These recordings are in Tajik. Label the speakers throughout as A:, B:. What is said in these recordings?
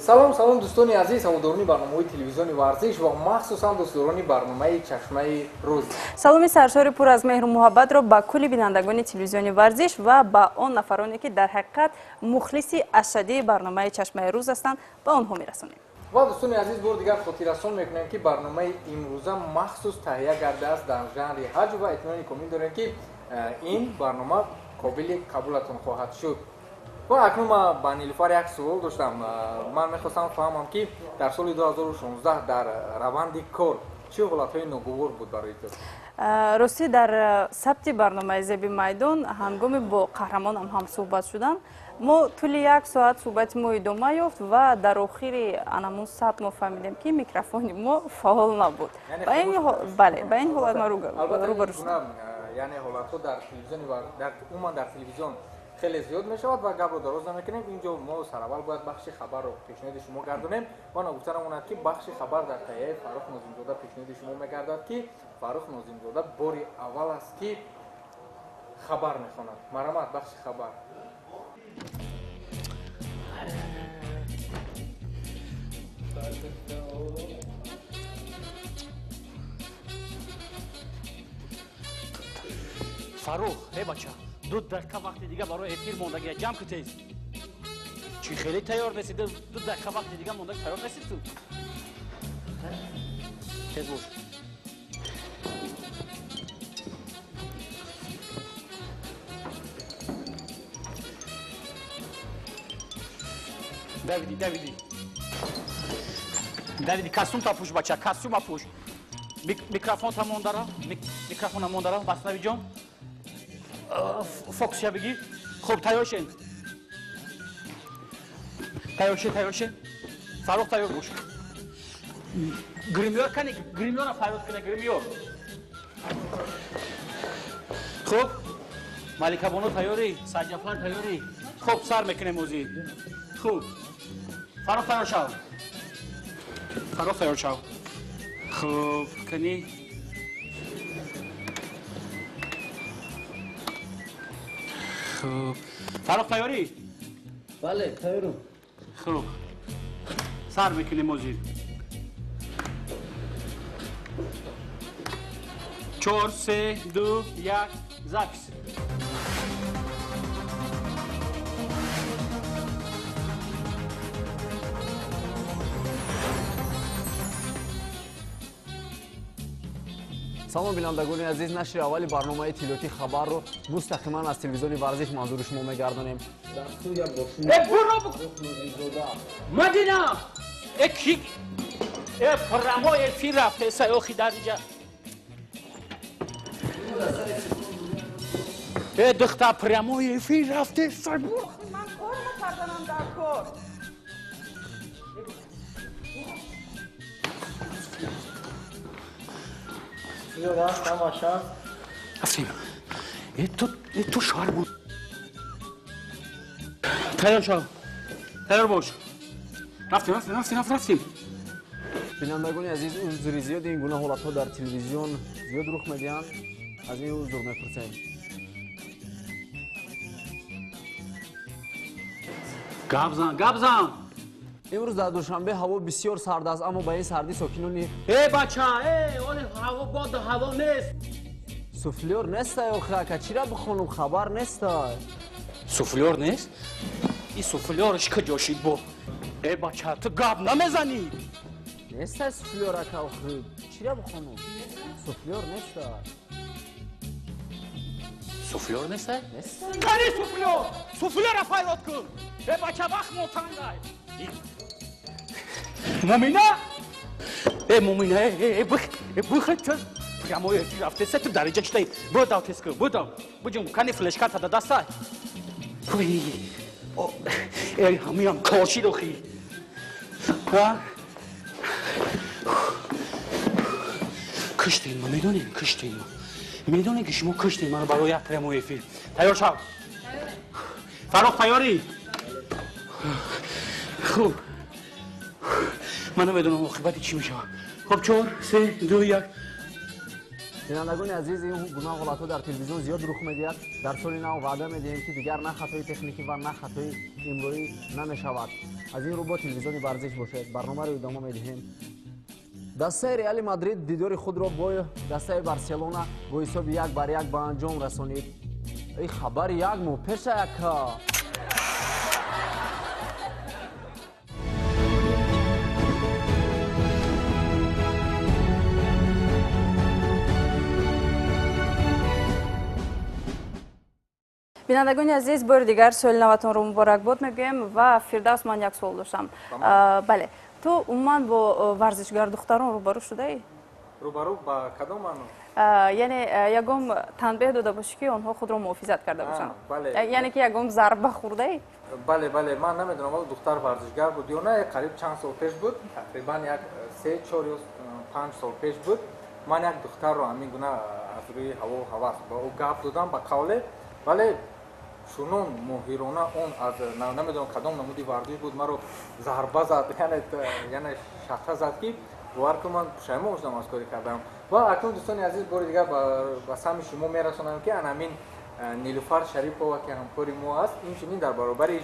A: Салом, салом, дӯстони азиз, ҳаводорони барномаҳои телевизиони варзиш ва махсусан дӯстдорони барномаи Чашмаи рӯз.
B: Саломи саршори пур аз меҳру муҳаббатро ба кулли бинандагони телевизиони варзиш ва ба он нафароне, ки дар ҳақиқат мухлиси ашаддии барномаи Чашмаи рӯз ҳастанд, ба онҳо мерасонем.
A: Ва дӯстони азиз, бори дигар хотиррасон мекунем, ки барномаи имрӯза махсус таҳия гардааст дар жанри ҳаҷв ва итминони комил дорем, ки ин барнома қобили қабулатон хоҳад шуд. Ва акнун ман ба Нилуфар як суол доштам. Ман мехостам фаҳмам, ки дар соли 2016 дар раванди кор чӣ ҳолатҳои ногувор буд барои ту?
B: Ростӣ, дар сабти барномаи Зеби майдон, ҳангоми бо қаҳрамонам ҳам суҳбат шудан, мо тӯли як соат суҳбати мо идома ёфт ва дар охири анамун сабт мо фаҳмидем, ки микрофони мо фаъол набуд. Бале, ба ин ҳолат ман рӯбарӯ шудам.
A: Яъне ҳолатҳо дар телевизиони, умуман дар телевизион хеле зиёд мешавад ва гапро дароз намекунем. Инҷо мо сараввал бояд бахши хабарро пешниҳоди шумо гардонем ва ногуфта намонад, ки бахши хабар дар таҳияи Фаррух Нозимзода пешниҳоди шумо мегардад, ки Фаррух Нозимзода бори аввал аст, ки хабар мехонад. Марҳамат, бахши хабар.
C: Фаррух, э бача, 2 дақиқа вақти дига барои эфир мондагия, ҷамъ ку тез. Чӣ, хеле тайёр нести? 2 дақиқа вақти дига монда, тайёр нести ту? Тез бош. Давиди, давиди, давиди, костюмта пӯш, бача, костюма пӯш. Микрофонта мондара, микрофона мондара. Баснавиҷон, фокусия бигир. Хуб, тайёр шен, тайёр шен, тайёр шен. Фаррух, тайёр бош. Гримёр кани? Гримёра фарёд кина, гримёр. Хуб, Маликабону тайёрӣ? Саҷафар тайёрӣ? Хуб, сар мекунем озӣ. Хуб, Фаррух, тайёр шав. Фаррух, тайёр шав. Хуб, кани. Хуб, Фаррух, тайёрӣ?
D: Бале, тайёрам.
C: Хуб, сар мекунем озир. Чор, се, ду, як, запись.
D: Салом, бинандагони азиз, нашри аввали барномаи иттилоотии хабарро мустақиман аз телевизиони варзиш манзури шумо мегардонем. Дар студия бо шумо
C: Мадина. Э, ки? Э, прямой эфир рафтеса, охи, дар инҷа. Э, духта, прямой эфир рафтеса.
B: Ман кор накарданам дар кор.
C: Рафтем. Э, ту, э, ту шаҳр буд. Тайёр шав, тайёр бош. Рафтем, рафтем, рафтем, рафтем.
D: Бинандагони азиз, узри зиёд, ин гуна ҳолатҳо дар телевизион зиёд рух медиҳанд, аз ин узр мепурсем.
C: Гап зан, гап зан.
D: Имрӯз дар Душанбе ҳаво бисёр сард аст, аммо ба ин сардӣ сокинони
C: Э, бача, э, оли ҳаво боду ҳаво нест.
D: Суфлёр нестай, охи, ака, чира бихонум? Хабар нестай.
C: Суфлёр нест? И суфлёрш куҷо шид бо? Э, бача, ту гап намезанӣ.
D: Нестай суфлёр, ака, охи, чира бихонум? Суфлёр нестай.
C: Суфлёр нестай?
D: Нестай.
C: Кани суфлёр? Суфлёра фарёд кун. Э, бача, вақт мотангай. Мумина, э, Мумина, э, э, бих, э, бих, прямой эфир рафтеса, ту дар инҷа читаи? Будав, тез кун, будав, буҷум. Кани флешкарта да дастай? Э, ҳамиам кор шид, охи. Ҳа, куштем ма, медонем, куштем ма, медонем, ки шумо куштем маро барои як прямой эфир. Тайёр шав. Фаррух, тайёрӣ? Хуб, ман намедонам оқибати чӣ мешавад. Хуб, чор, се, ду, як.
D: Бинандагони азиз, ин гуна ҳолатҳо дар телевизион зиёд рух медиҳад. Дар соли нав ваъда медиҳем, ки дигар на хатои техникӣ ва на хатои имлоӣ намешавад. Аз ин рӯ бо телевизиони варзиш бошед. Барномаро идома медиҳем. Дастаи Реали Мадрид дидори худро бо дастаи Барселона бо ҳисоби 1-1 ба анҷом расонид. Ин хабари як моҳ пеша яка.
B: Бинандагони азиз, бори дигар соли наватонро муборакбод мегӯем ва Фирдавс, ман як суол доштам. Бале, ту умуман бо варзишгар духтарон рӯбарӯ шудаӣ?
A: Рӯбарӯ ба кадом маъно?
B: Яъне ягон танбеҳ дода бошӣ, ки онҳо худро муҳофизат карда бошанд? Яъне ки ягон зарба хӯрдаӣ?
A: Бале, бале, ман намедонам, вале духтар варзишгар буд ё на, қариб чанд сол пеш буд, тақрибан як 3, 4 ё 5 сол пеш буд. Ман як духтарро ҳамин гуна аз рӯи ҳаву ҳавас ба ӯ гап додам ба қавле, вале чунон моҳирона он аз намедонам кадом намуди варзиш буд, маро зарба зад, яъне шахта зад, ки бовар кун, ман пушаймон шудам аз кори кардам. Ва акнун, дӯстони азиз, бори дигар ба самъи шумо мерасонам, ки ана ҳамин Нилуфар Шарипова, ки ҳамкори мо аст, инчунин дар баробари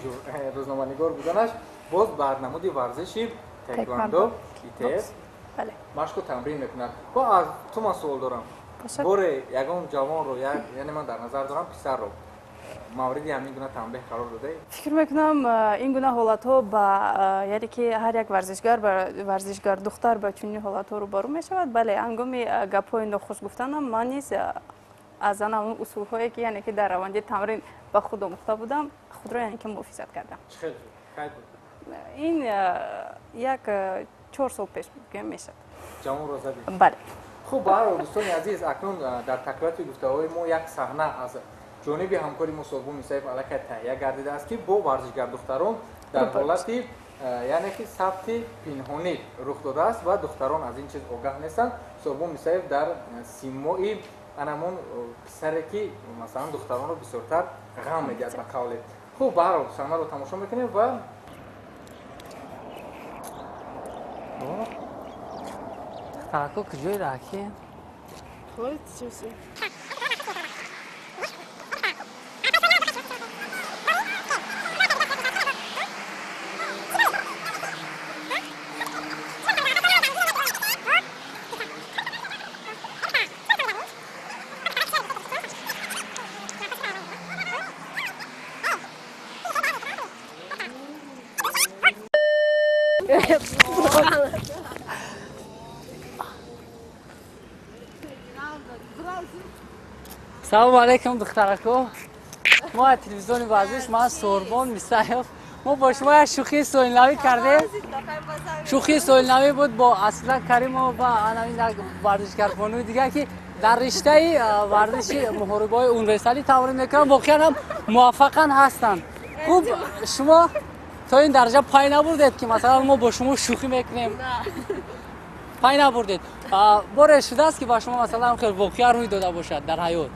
A: рӯзноманигор буданаш боз бар намуди варзиши таеквондо ИТФ машқу тамрин мекунад. Ва аз ту ман суол дорам. Боре ягон ҷавонро, яъне ман дар назар дорам писарро, мавриди ҳамин гуна танбеҳ қарор додаед?
B: Фикр мекунам, ин гуна ҳолатҳо ба яъне ки ҳар як варзишгар, варзишгар духтар ба чунин ҳолатҳо рӯбарӯ мешавад. Бале, ҳангоми гапҳои нохуш гуфтанам ман низ аз ана усулҳое, ки яъне ки дар раванди тамрин ба худ омӯхта будам, худро яъне ки муҳофизат кардам. Ин як 4 сол пеш гӯям мешавад.
A: Ҷавонро задӣ?
B: Бале.
A: Хуб, баҳрҳол, дӯстони азиз, акнун дар тақвияти гуфтаҳои мо як саҳна аз ҷониби ҳамкори мо Сорбон Мисаев аллакай таҳия гардидааст, ки бо варзишгар духтарон дар ҳолати яъне ки сабти пинҳонӣ рух додааст ва духтарон аз ин чиз огаҳ нестанд. Сорбон Мисаев дар симои анамон писаре, ки масалан духтаронро бисёртар ғам медиҳад, ба қавле. Хуб, баҳрҳол, саҳнаро тамошо мекунем ва
E: Духтарако куҷои раки? Салому алейкум, духтарако. Мо аз телевизиони варзиш, ман Сорбон Мисаев. Мо бо шумо як шӯхии соилнавӣ кардем. Шӯхии соилнавӣ буд бо Асла Каримова ва анамин як варзишгарбонуи дигар, ки дар риштаи варзиши муҳорибаҳои универсалӣ тамрин мекунанд, воқеан ҳам муваффақан ҳастанд. Хуб, шумо то ин дараҷа пай набурдед, ки масалан мо бо шумо шӯхӣ мекунем? Пай набурдед. Боре шудааст, ки ба шумо масалан хел воқеа рӯй дода бошад дар ҳаёт?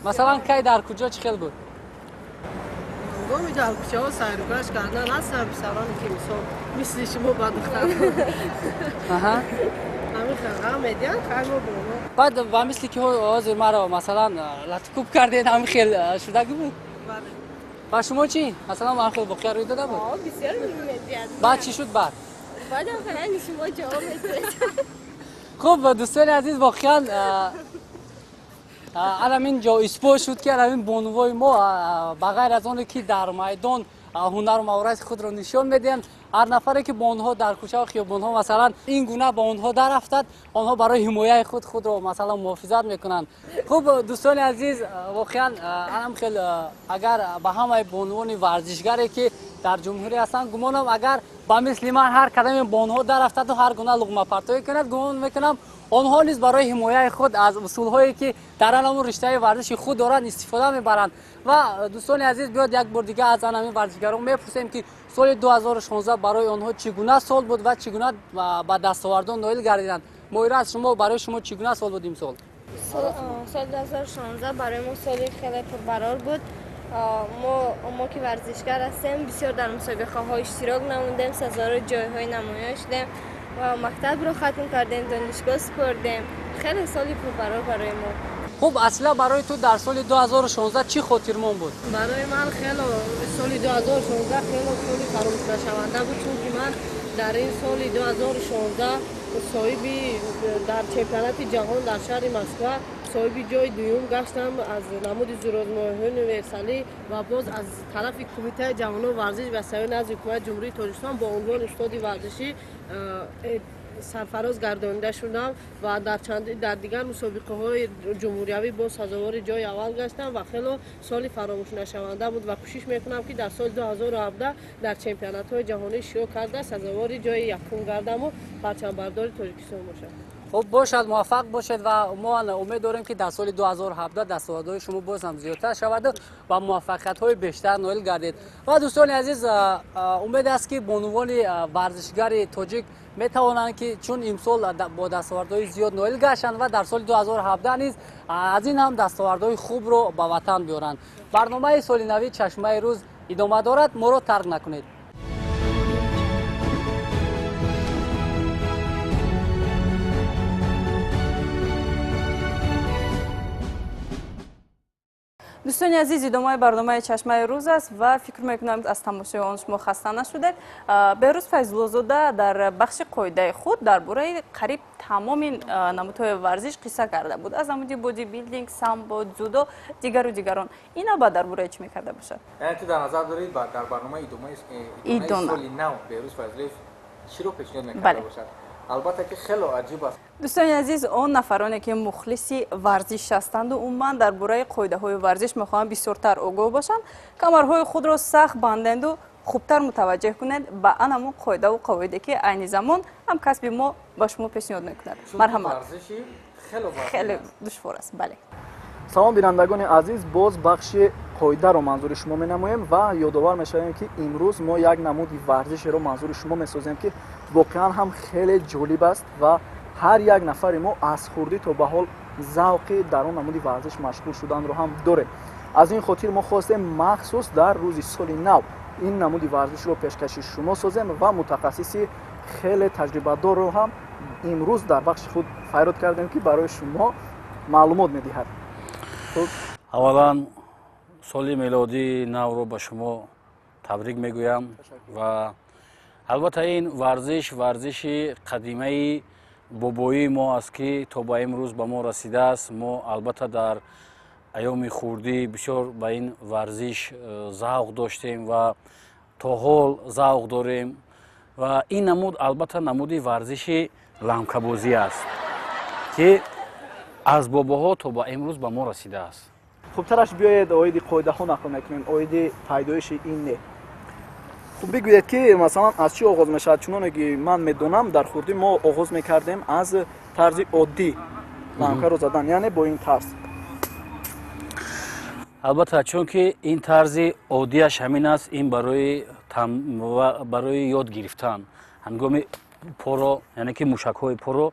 E: Масалан, кай, дар куҷо, чӣ хел буд?
F: Ҳангоми дар кӯчаҳо сайругашт кардан ҳастанд писароне, ки мисол мисли шумо ба духтар ҳамин хел ғам медиҳанд, хай, мо бо онҳо.
E: Баъд ба мисли ки ҳозир маро масалан латукӯб кардед, ҳамин хел шудагӣ буд? Ба шумо чӣ, масалан, ҳамин хел воқеа рӯй дода буд?
G: Бисёр медиҳад.
E: Баъд чӣ шуд баъд?
G: Баъдам хеле шумо ҷавоб медиҳед.
E: Хуб, дӯстони азиз, воқеан анамин ҷо исбот шуд, ки анамин бонувои мо ба ғайр аз оне ки дар майдон ҳунару маҳорати худро нишон медиҳанд, ҳар нафаре ки бо онҳо дар кӯчаву хиёбонҳо масалан ин гуна ба онҳо дарафтад, онҳо барои ҳимояи худ худро масалан муҳофизат мекунанд. Хуб, дӯстони азиз, воқеан анам хел агар ба ҳамаи бонувони варзишгаре, ки дар ҷумҳурӣ ҳастанд, гумонам, агар ба мисли ман ҳар кадаме бо онҳо дарафтаду ҳар гуна луғмапартоӣ кунад, гумон мекунам, онҳо низ барои ҳимояи худ аз усулҳое, ки дар анамун риштаи варзиши худ доранд, истифода мебаранд. Ва дӯстони азиз, биёд як бор дига аз анамин варзишгарон мепурсем, ки соли 2016 барои онҳо чӣ гуна сол буд ва чӣ гуна ба дастовардон ноил гардиданд. Моира, аз шумо, барои шумо чӣ гуна сол буд имсол?
G: Соли 2016 барои мо соли хеле пурбарор буд. Мо ки варзишгар ҳастем, бисёр дар мусобиқаҳо иштирок намудем, сазовори ҷойҳои намоён шудем. Мактабро хатм кардем, донишгоҳ супурдем. Хеле соли пурбарор барои мо.
E: Хуб, Асила, барои ту дар соли 2016 чӣ хотирмон буд?
F: Барои ман хеле соли 2016 хеле соли фаромӯшнашаванда буд, чунки ман дар ин соли 2016 соҳиби дар чемпионати ҷаҳон дар шаҳри Москва соҳиби ҷои дуюм гаштам аз намуди зӯрозмоиҳои универсалӣ ва боз аз тарафи Кумитаи ҷавонон, варзиш ва сайёҳӣ назди Ҳукумати Ҷумҳурии Тоҷикистон бо унвони устоди варзишӣ сарфароз гардонида шудам ва дар дигар мусобиқаҳои ҷумҳуриявӣ боз сазовори ҷои аввал гаштам ва хело соли фаромӯшнашаванда буд ва кӯшиш мекунам, ки дар соли 2017 дар чемпионатҳои ҷаҳонӣ иштирок карда сазовори ҷои якум гардаму парчамбардори Тоҷикистон бошам.
E: Хуб бошад, муваффақ бошед ва мо умед дорем, ки дар соли 2017 дастовардҳои шумо боз ҳам зиёдтар шавад ва муваффақиятҳои бештар ноил гардед. Ва дӯстони азиз, умед аст, ки бонувони варзишгари тоҷик метавонанд, ки чун имсол бо дастовардҳои зиёд ноил гаштанд ва дар соли 2017 низ аз ин ҳам дастовардҳои хубро ба ватан биёранд. Барномаи соли нави Чашмаи рӯз идома дорад, моро тарк накунед.
B: Дӯстони азиз, идомаи барномаи Чашмаи рӯз аст ва фикр мекунам, аз тамошои он шумо хаста нашудед. Беҳрӯз Файзуллозода дар бахши қоидаи худ дар бораи қариб тамоми намудҳои варзиш қисса карда буд, аз намуди бодибилдинг, самбо, дзюдо, дигару дигарон. Ин навбат дар бораи чӣ мекарда бошад?
A: Яъне ту дар назар дорӣ, дар барномаи идомаи соли нав Беҳрӯз Файзуллоев чиро пешниҳод мекарда бошад? Албатта ки хело аҷиб аст.
B: Дӯстони азиз, он нафароне, ки мухлиси варзиш ҳастанду умуман дар бораи қоидаҳои варзиш мехоҳанд бисёртар огоҳ бошанд, камарҳои худро сахт банданду хубтар мутаваҷҷеҳ кунед ба анамун қоидаву қавоиде, ки айни замон ҳамкасби мо ба шумо пешниҳод мекунад. Марҳамат. Хеле душвор аст, бале.
H: Салом, бинандагони азиз, боз бахши қоидаро манзури шумо менамоем ва ёдовар мешавем, ки имрӯз мо як намуди варзишеро манзури шумо месозем, ки воқеан ҳам хеле ҷолиб аст ва ҳар як нафари мо аз хурдӣ то ба ҳол завқи дар он намуди варзиш машғул шуданро ҳам дорем. Аз ин хотир мо хостем махсус дар рӯзи соли нав ин намуди варзишро пешкаши шумо созем ва мутахассиси хеле таҷрибадорро ҳам имрӯз дар бахши худ файрод кардем, ки барои шумо маълумот медиҳад.
C: Аввалан, соли мелодии навро ба шумо табрик мегӯям ва албатта ин варзиш варзиши қадимаи бобоии мо аст, ки то ба имрӯз ба мо расидааст. Мо албатта дар айёми хурдӣ бисёр ба ин варзиш завқ доштем ва то ҳол завқ дорем ва ин намуд албатта намуди варзиши ламкабозӣ аст, ки аз бобоҳо то ба имрӯз ба мо расидааст.
H: Хубтараш биёед оиди қоидаҳо нақл мекунем, оиди пайдоиши ин не. Хуб, бигӯед, ки масалан аз чӣ оғоз мешавад? Чуноне ки ман медонам, дар хурдӣ мо оғоз мекардем аз тарзи оддӣ ламкаро задан, яъне бо ин тарз.
C: Албатта, чунки ин тарзи оддиаш ҳамин аст, ин барои ёд гирифтан ҳангоми поро, яъне ки мушакҳои поро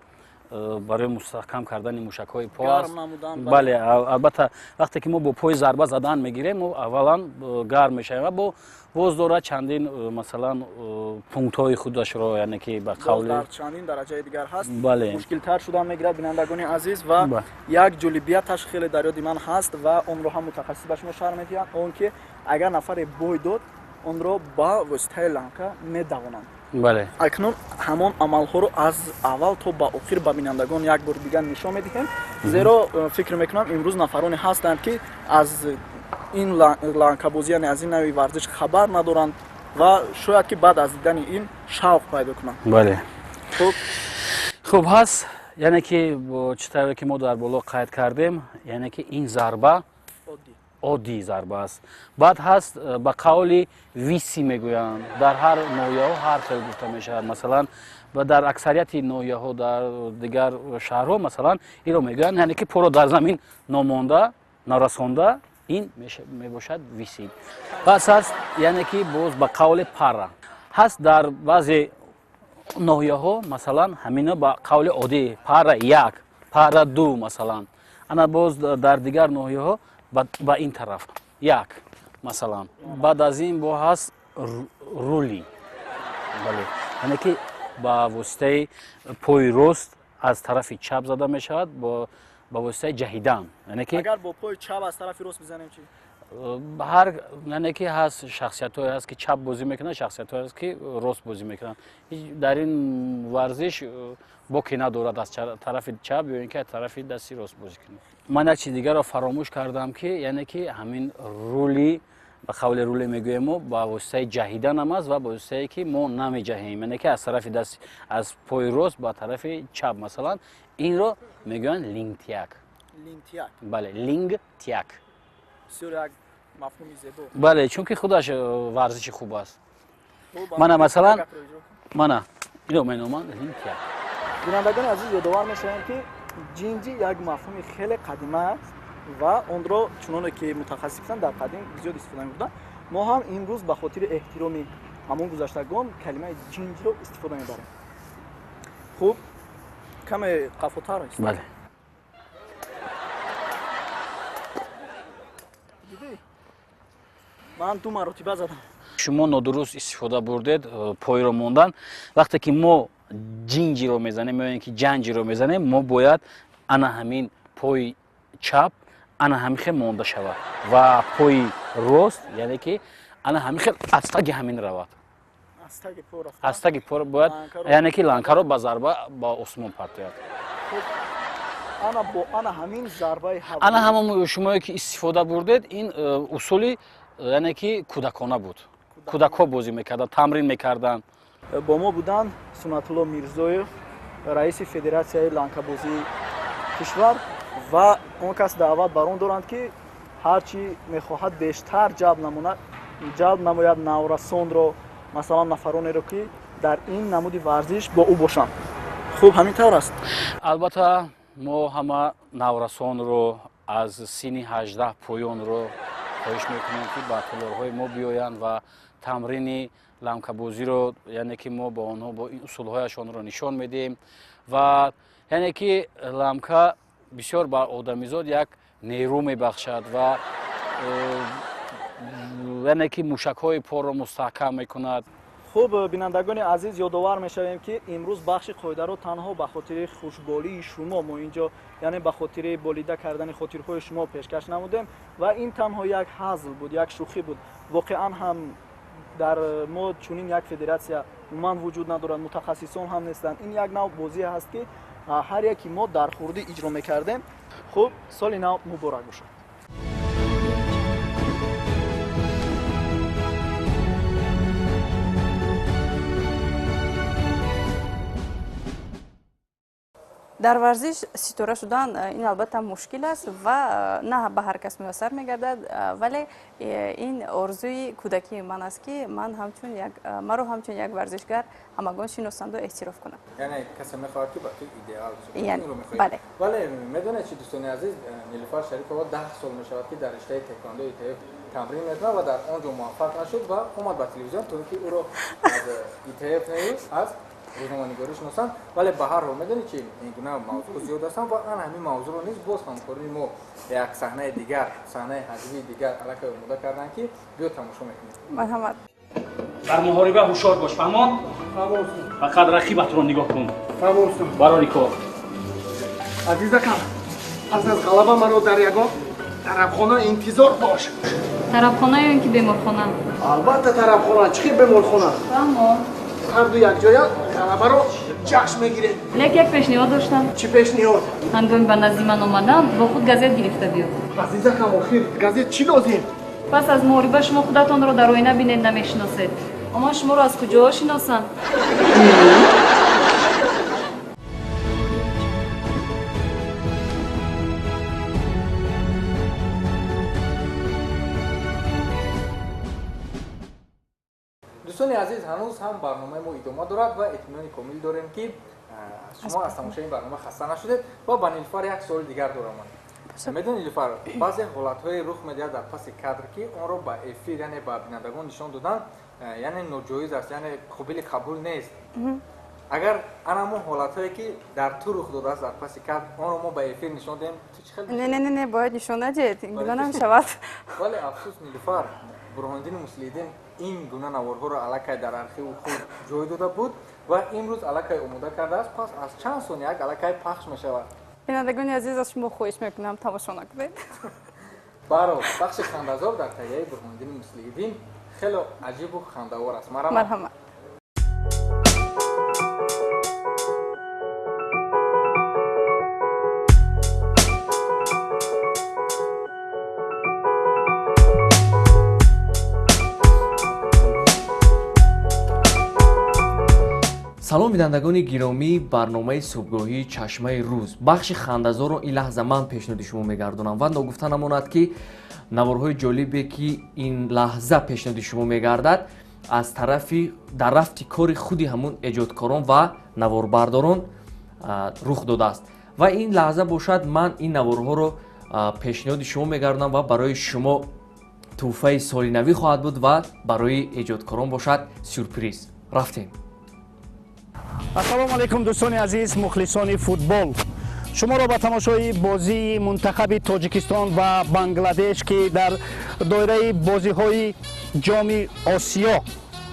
C: барои мустаҳкам кардани мушакҳои по аст. Бале, албатта, вақте ки мо бо пои зарба задан мегирем, мо аввалан гарм мешавем ва боз дорад чандин, масалан, пунктҳои худашро, яъне ки ба қавли
H: дар чандин дараҷаи дигар ҳаст,
C: бале,
H: мушкилтар шуда мегирад. Бинандагони азиз, ва як ҷолибияташ хеле дар ёди ман ҳаст ва онро ҳам мутахассис ба шумо шарҳ медиҳанд, он ки агар нафаре бой дод, онро ба воситаи ламка медавонанд.
C: Бале.
H: Акнун ҳамон амалҳоро аз аввал то ба охир ба бинандагон як бор дигар нишон медиҳем, зеро фикр мекунам, имрӯз нафароне ҳастанд, ки аз ин ланкабозӣ, яъне аз ин нави варзиш хабар надоранд ва шояд ки баъд аз дидани ин шавқ пайдо кунанд.
C: Бале.
H: Хуб.
C: Хуб ҳаст, яъне ки чӣ тавре ки мо дар боло қайд кардем, яъне ки ин зарба оддӣ зарба аст. Баъд ҳаст ба қавли виси мегӯянд, дар ҳар ноҳияҳо ҳар хел гуфта мешавад. Масалан, дар аксарияти ноҳияҳо, дар дигар шаҳрҳо, масалан, инро мегӯянд, яъне ки поро дар замин номонда, нарасонда, ин мебошад виси. Пас ҳаст, яъне ки боз ба қавли пара ҳаст дар баъзе ноҳияҳо, масалан, ҳамино ба қавли оддӣ пара як, пара ду, масалан. Ана боз дар дигар ноҳияҳо ба ин тараф як, масалан. Баъд аз ин бо ҳаст рули, бале, яъне ки ба воситаи пои рост аз тарафи чап зада мешавад ба воситаи ҷаҳидан. Яъне ки
H: агар бо пои чап аз тарафи рост бизанем чӣ?
C: Ҳар яъне ки ҳаст шахсиятҳое ҳаст ки чап бозӣ мекунанд, шахсиятҳое ҳаст ки рост бозӣ мекунанд. Дар ин варзиш боке надорад аз тарафи чап ё ин ки аз тарафи дасти рост бозӣ кунед. Ман як чиз дигарро фаромӯш кардам ки яъне ки ҳамин рули ба қавли руле мегӯем мо ба воситаи ҷаҳидан ҳам аст ва ба воситае ки мо намеҷаҳем, яъне ки аз тарафи даст аз пои рост ба тарафи чап масалан инро мегӯянд лингтияк.
H: Лингтияк.
C: Бале, лингтияк.
H: Бисёр як мафҳуми зебо.
C: Бале, чунки худаш варзиши хуб аст. Мана масалан, мана ино меноманд лингтияк.
H: Бинандагони азиз, ёдовар мешавем ки ҷинҷи як мафҳуми хеле қадима аст ва онро чуноне ки мутахассис гуфтанд дар қадим зиёд истифода мебурданд. Мо ҳам имрӯз ба хотири эҳтироми ҳамон гузаштагон калимаи ҷинҷро истифода мебарем. Хуб, каме қафотар аст.
C: Бале.
H: Дидӣ? Ман ду маротиба задам.
C: Шумо нодуруст истифода бурдед пойро мондан. Вақте ки мо ҷинҷиро мезанем ё ин ки ҷанҷиро мезанем, мо бояд ана ҳамин пои чап ана ҳамин хел монда шавад ва пои рост, яъне ки ана ҳамин хел аз таги ҳамин равад. Аз таги по бояд, яъне ки ланкаро ба зарба ба осмон партояд.
H: Ана бо ана ҳамин зарбаи ҳаво.
C: Ана ҳамон шумое ки истифода бурдед, ин усули яъне ки кӯдакона буд. Кӯдакҳо бозӣ мекарданд, тамрин мекарданд.
H: Бо мо буданд Суннатулло Мирзоев, раиси федератсияи ланкабозии кишвар, ва он кас даъват бар он доранд ки ҳар чӣ мехоҳад бештар ҷалб намояд наврасонро, масалан нафаронеро ки дар ин намуди варзиш бо ӯ бошанд. Хуб, ҳамин тавр аст.
C: Албатта мо ҳама наврасонро аз синни 18 поёнро хоҳиш мекунем ки ба толорҳои мо биёянд ва тамрини ламкабозиро, яъне ки мо ба онҳо бо ин усулҳояшонро нишон медиҳем ва яъне ки ламка бисёр ба одамизод як нерӯ мебахшад ва яъне ки мушакҳои порро мустаҳкам мекунад.
H: Хуб, бинандагони азиз, ёдовар мешавем ки имрӯз бахши қоидаро танҳо ба хотири хушболии шумо мо инҷо, яъне ба хотири болида кардани хотирҳои шумо пешкаш намудем ва ин танҳо як ҳазл буд, як шӯхӣ буд. Воқеан ҳам дар мо чунин як федератсия умуман вуҷуд надорад, мутахассисон ҳам нестанд. Ин як нав бозие ҳаст ки ҳар яке мо дар хурдӣ иҷро мекардем. Хуб, соли нав муборак бошад.
B: Дар варзиш ситора шудан ин албатта мушкил аст ва на ба ҳар кас муяссар мегардад, вале ин орзуи кӯдакии ман аст ки маро ҳамчун як варзишгар ҳамагон шиносанду эътироф кунанд.
A: Яъне касе мехоҳад ки ба ту идеал бошад. Вале медонед чи, дӯстони азиз, Нилуфар Шарипова 10 сол мешавад ки дар риштаи тэквондои ИТФ тамрин мекунад ва дар он ҷо муваффақ нашуд ва омад ба телевизион то ин ки ӯро аз ИТФ не, аз рӯзноманигорӣ шиносанд. Вале ба ҳар ҳол медонед чи, ин гуна мавзӯъ зиёд ҳастанд ва ан ҳамин мавзӯъро низ боз ҳамкории мо як саҳнаи дигар, саҳнаи ҳаҷвии дигар аллакай омода карданд ки биё тамошо мекунем.
B: Марҳамат.
C: Дар муҳориба ҳушёр бош, фаҳмон? Фақат рақибатро нигоҳ кун. Барори кор.
I: Азизакам, пас аз ғалаба маро дар ягон тарабхона интизор бош.
J: Тарабхона ё ин ки беморхона?
I: Албатта тарабхона. Чӣ хел беморхона?
J: Фаҳмон.
I: Ҳар ду якҷоя ғалабаро ҷашн мегирем.
J: Лек як пешниҳод доштам.
I: Чӣ пешниҳод?
J: Ҳангоми ба назди ман омадан бо худ газет гирифта биё.
I: Азизакам, охир газет чӣ лозим?
J: Пас аз муҳориба шумо худатонро дар оина бинед, намешиносед. Ман шуморо аз куҷоҳо шиносам?
A: Дӯстони азиз, ҳанӯз ҳам барномаи мо идома дорад ва итминони комил дорем ки шумо аз тамошои ин барнома хаста нашудед ва ба Нилуфар як суоли дигар дорам. Медонед, Нилуфар, баъзе ҳолатҳое рух медиҳад дар паси кадр ки онро ба эфир, яъне ба бинандагон нишон додан, яъне ноҷоиз аст, яъне қобили қабул нест. Агар ана ҳамон ҳолатҳое ки дар ту рух додааст дар паси кадр, онро мо ба эфир нишон диҳем, ту чӣ хел?
B: Не, не, не, бояд нишон надиҳед, ин гуна намешавад.
A: Вале афсӯс, Нилуфар, Бурҳониддини Муслиҳиддин ин гуна наворҳоро аллакай дар архиви худ ҷой дода буд Ва имрӯз аллакай омода кардааст, пас аз чанд сонияк аллакай пахш мешавад.
B: Бинандагони азиз, аз шумо хоҳиш мекунам, тамошо накунед.
A: Баҳрҳол, бахши хандазор дар таҳияи Бурҳониддини Муслиҳиддин хело аҷибу хандавор аст.
B: Марҳамат.
K: Салом, бинандагони гиромӣ, барномаи субҳгоҳии Чашмаи рӯз, бахши хандазорро ин лаҳза ман пешниҳоди шумо мегардонам ва ногуфта намонад, ки наворҳои ҷолибе, ки ин лаҳза пешниҳоди шумо мегардад, аз тарафи дар рафти кори худи ҳамун эҷодкорон ва наворбардорон рух додааст. Ва ин лаҳза бошад, ман ин наворҳоро пешниҳоди шумо мегардонам ва барои шумо тӯҳфаи солинавӣ хоҳад буд ва барои эҷодкорон бошад сюрприз. Рафтем.
L: Ассалому алайкум, дӯстони азиз, мухлисони футбол. Шуморо ба тамошои бозии мунтахаби Тоҷикистон ва Бангладеш, ки дар доираи бозиҳои Ҷоми Осиё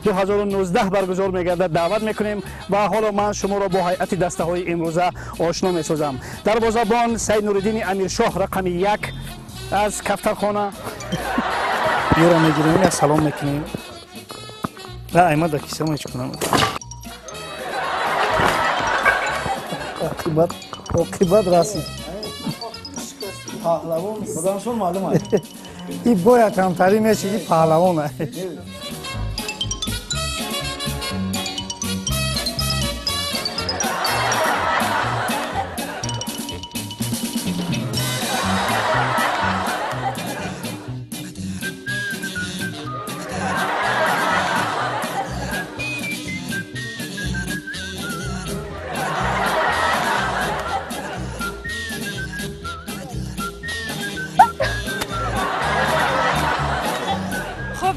L: 2019 баргузор мегардад, даъват мекунем. Ва ҳоло ман шуморо бо ҳайати дастаҳои имрӯза ошно месозам. Дарвозабон Саид Нуриддини Амиршоҳ, рақами 1, аз Кафтархона.
M: Ёро мегирем, як салом мекунем. Аймада кисама ҳеч кунам. Оқибат, оқибат расид.
N: Паҳлавон буданшон маълум аст.
M: И бояд камтарӣ мешиди, паҳлавон.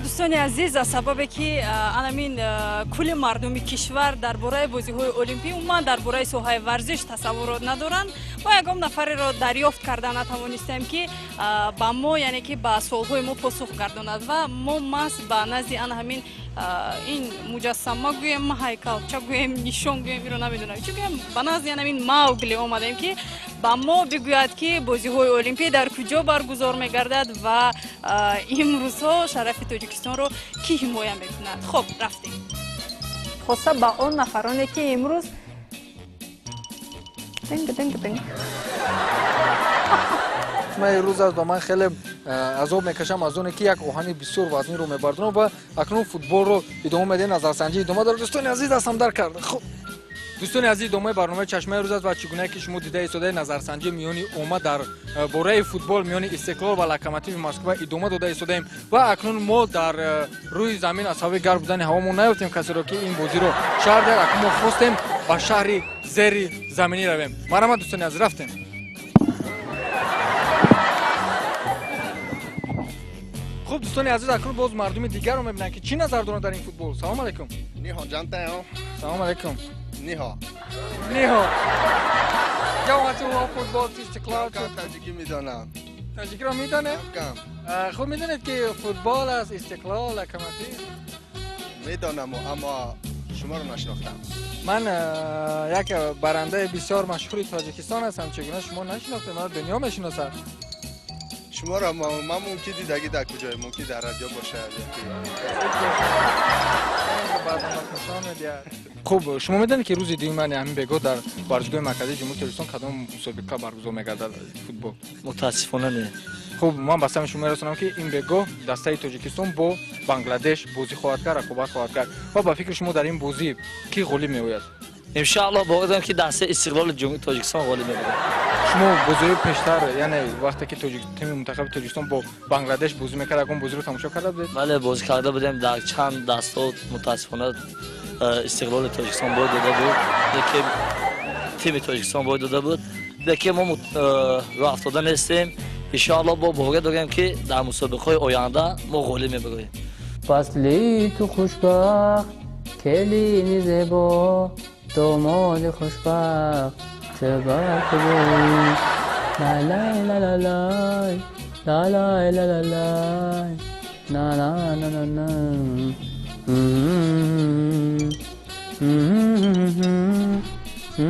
B: Дӯстони азиз, аз сабабе ки анамин кулли мардуми кишвар дар бораи бозиҳои олимпӣ, умуман дар бораи соҳаи варзиш тасаввурот надоранд, мо ягон нафареро дарёфт карда натавонистем, ки ба мо, яъне ки ба суолҳои мо посух гардонад. Ва мо маҳз ба назди ана ҳамин ин муҷассама гӯем, ҳайкалча гӯем, нишон гӯем, иро намедонам чӣ гӯем, ба назди ана ҳамин Маугли омадем, ки ба мо бигӯяд, ки бозиҳои олимпӣ дар куҷо баргузор мегардад ва имрӯзҳо шарафи Тоҷикистонро кӣ ҳимоя мекунад. Хоб, рафтем. Хоса ба он нафароне, ки имрӯз динг динг динг.
A: Ман рӯз аст ва ман хеле азоб мекашам аз оне, ки як оҳани бисёр вазнинро мебардонам. Ва акнун футболро идома медиҳем, назарсанҷӣ идома дорад. Дӯстони азиз, дастам дар кард. Хуб, дӯстони азиз, идомаи барномаи Чашмаи рӯз аст ва чӣ гунае ки шумо дида истодаед, назарсанҷӣ миёни омма дар бораи футбол миёни Истиқлол ва Локомотиви Москва идома дода истодаем. Ва акнун мо дар рӯи замин аз сабаби гарм будани ҳаво мо наёфтем касеро, ки ин бозиро шарҳ диҳад. Акнун мо хостем ба шаҳри зери заминӣ равем. Марҳамат, дӯстони азиз, рафтем. Хуб, дӯстони азиз, акнун боз мардуми дигарро мебинанд, ки чӣ назар доранд дар ин футбол. Салом алайкум.
O: Ниҳо, ҷантаё.
A: Салом алайкум.
O: Ниҳо.
A: Ниҳо. Футбол Истиқлол.
O: Таҷикӣ медонам.
A: Таҷикиро медонед?
O: Кам.
A: Хуб, медонед, ки футбол аст, Истиқлол, Локомотив?
O: Медонам, аммо шуморо нашинохтам.
A: Ман як барандаи бисёр машҳури Тоҷикистон ҳастам. Чӣ гуна шумо нашинохтед? Маро дунё мешиносад.
O: Шуморо ман мумкин дидагӣ дар куҷое, мумкин дар радио бошад ёки.
A: Хуб, шумо медонед, ки рӯзи дуюми ҳамин бегоҳ дар варзишгоҳи марказии Ҷумҳурии Тоҷикистон кадом мусобиқа баргузор мегардад футбол?
P: Мутаассифона, не.
A: Хуб, ман ба сами шумо мерасонам, ки ин бегоҳ дастаи Тоҷикистон бо Бангладеш бозӣ хоҳад кард, рақобат хоҳад кард. Ва ба фикри шумо, дар ин бозӣ кӣ ғолиб меояд?
P: Иншааллоҳ, бовар дорам, ки дастаи Истиқлоли Ҷумҳурии Тоҷикистон ғолиб мебарад.
A: Шумо бозиҳои пештар, яъне вақте ки тими мунтахаби Тоҷикистон бо Бангладеш бозӣ мекард, ягон бозиро тамошо карда будед?
P: Бале, бозӣ карда будем дар чанд дастҳо. Мутаассифона, Истиқлоли Тоҷикистон бой дода буд, лекин тими Тоҷикистон бой дода буд, лекин мо роҳ афтода нестем. Иншоаллоҳ, бо боварӣ дорем, ки дар мусобиқаҳои оянда мо ғолиб мебароем.
E: Фасли ту хушбахт, келини зебо, домоди хушбахт, чӣ бар куҷоӣ? Лай лай ла ла лай, лай лай ла ла лай, на на на на на. Э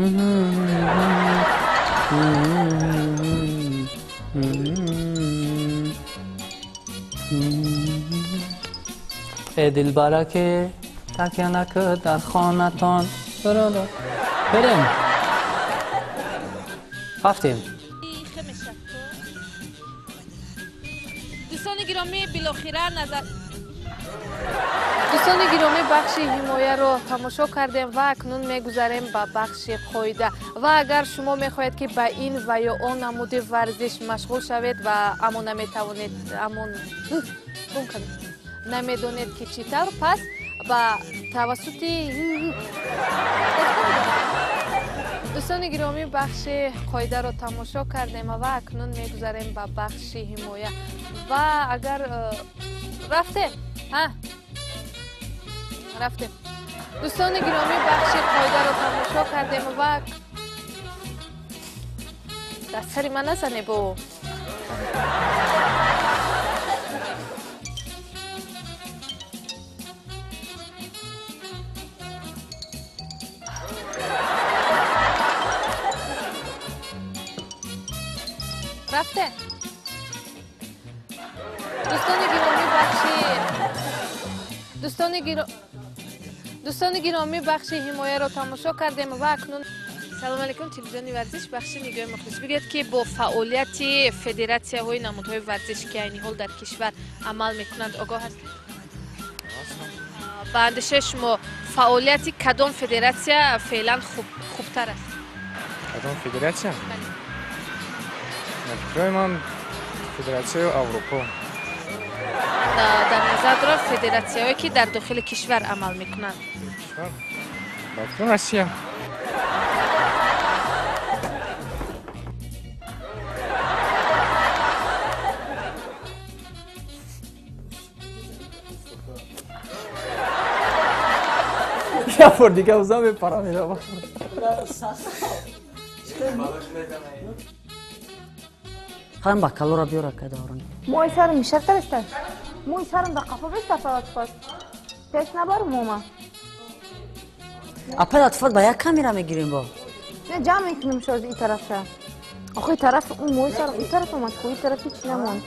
E: дилбараке такя накӣ дар хонатон. Берем. Рафтем.
N: Дӯстони гиромӣ, билохира назар Дӯстони гиромӣ, бахши ҳимояро тамошо кардем ва акнун мегузарем ба бахши қоида. Ва агар шумо мехоҳед, ки ба ин ва ё он намуди варзиш машғул шавед ва аммо наметавонед, аммо гум кардем, намедонед, ки чӣ тавр, пас ба тавассути Дӯстони гиромӣ, бахши қоидаро тамошо кардем ва акнун мегузарем ба бахши ҳимоя. Ва агар рафтем, рафтем. Дӯстони гиромӣ, бахши қоидаро тамошо кардем ва дар сари ман назане бо. Рафте. Дӯстони гиромӣ, бахши Дӯстони гиромӣ, бахши ҳимояро тамошо кардем ва акнун Салом алейкум, телевизиони варзиш, бахши нигоҳи мухлис. Бигӯед, ки бо фаъолияти федератсияҳои намудҳои варзиш, ки айни ҳол дар кишвар амал мекунанд, огоҳ ҳастед? Ба андешаи шумо, фаъолияти кадом федератсия феълан хубтар аст?
Q: Кадом федератсия? Ба фикрои ман, федератсияи Аврупо.
N: Дар назар дорам федератсияҳое, ки дар дохили кишвар амал мекунанд.
Q: Ба фикрам, Россия.
A: Як бор дига уза мепарам меравам.
R: Хан бакалора биёра кадаорон.
S: Мӯи сарам мишар кардаста. Мӯи сарам дар қафо беста фалатфат. Пеш набарам ома.
R: Апа, латфат ба як камера мегирем бо.
S: Не, ҷамъ мекунем шоз и тарафша. Охи тараф он мӯи сарам и тараф омад, ку и тараф ҳеч намонд.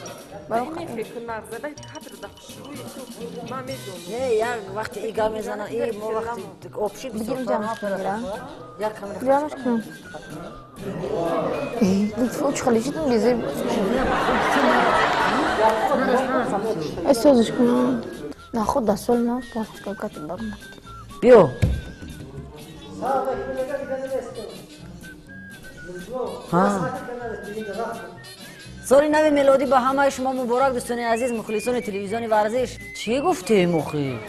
R: Не, як вақти и гап мезана, и мо вақти обши.
S: Бигирем, ҷамъш кунем.
R: Як камера.
S: Ҷамъш кунем. Лутфо, чӣ хеле шидам безеб. Созиш кунам. На худ да сол на пахчка кати барма.
R: Биё. Соли нави мелодӣ ба ҳамаи шумо муборак, дӯстони азиз, мухлисони телевизиони варзиш. Чӣ гуфтем охи?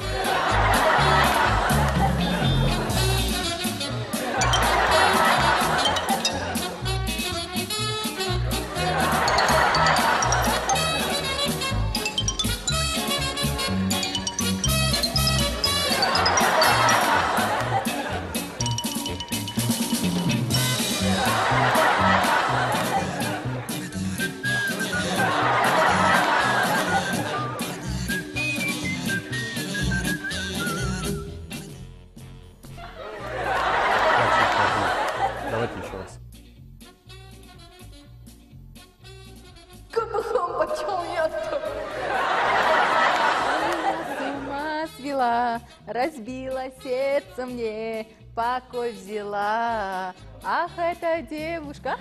Q: Давайте еще раз.
T: С ума свела, разбила сердце мне, покой взяла. Ах, эта девушка.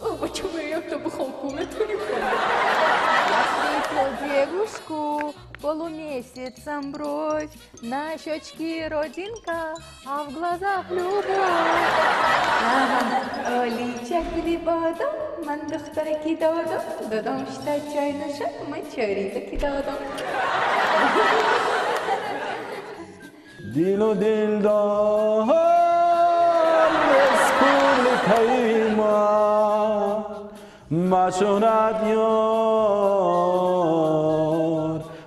T: О, почему я Я встретил девушку, полумесяцем бровь, на щечке родинка, а в глазах любовь. Оличак бодом, ман духтараки додам, додам шта чай нӯшам, ман чойризаки додам.
U: Дилу дилдор республикаи ма машонад ёр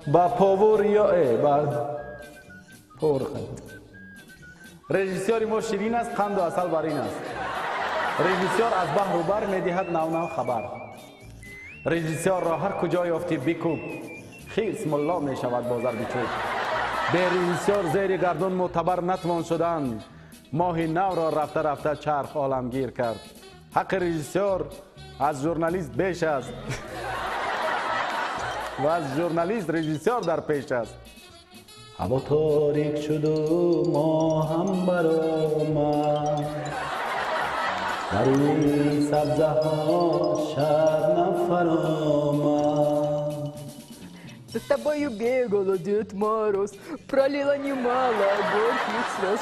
U: ба повур ё ба повур. Режиссёри мо ширин аст, қанду асал бар ин аст. Режиссёр аз баҳру бар медиҳад нав-нав хабар. Режиссёрро ҳар куҷо ёфтӣ, бикӯб, хирс мулло мешавад бо зарби чӯб. Бе режиссёр зери гардун мӯътабар натвон шудан. Моҳи навро рафта рафта чарх оламгир кард. Ҳаққи режиссёр аз журналист беш аст ва аз журналист режиссёр дар пеш аст. Ҳаво торик шуду моҳам баромад, бар рӯи сабзаҳо шабнам фаромад.
T: За тобою бегала Дед Мороз, пролила немало горьких слез.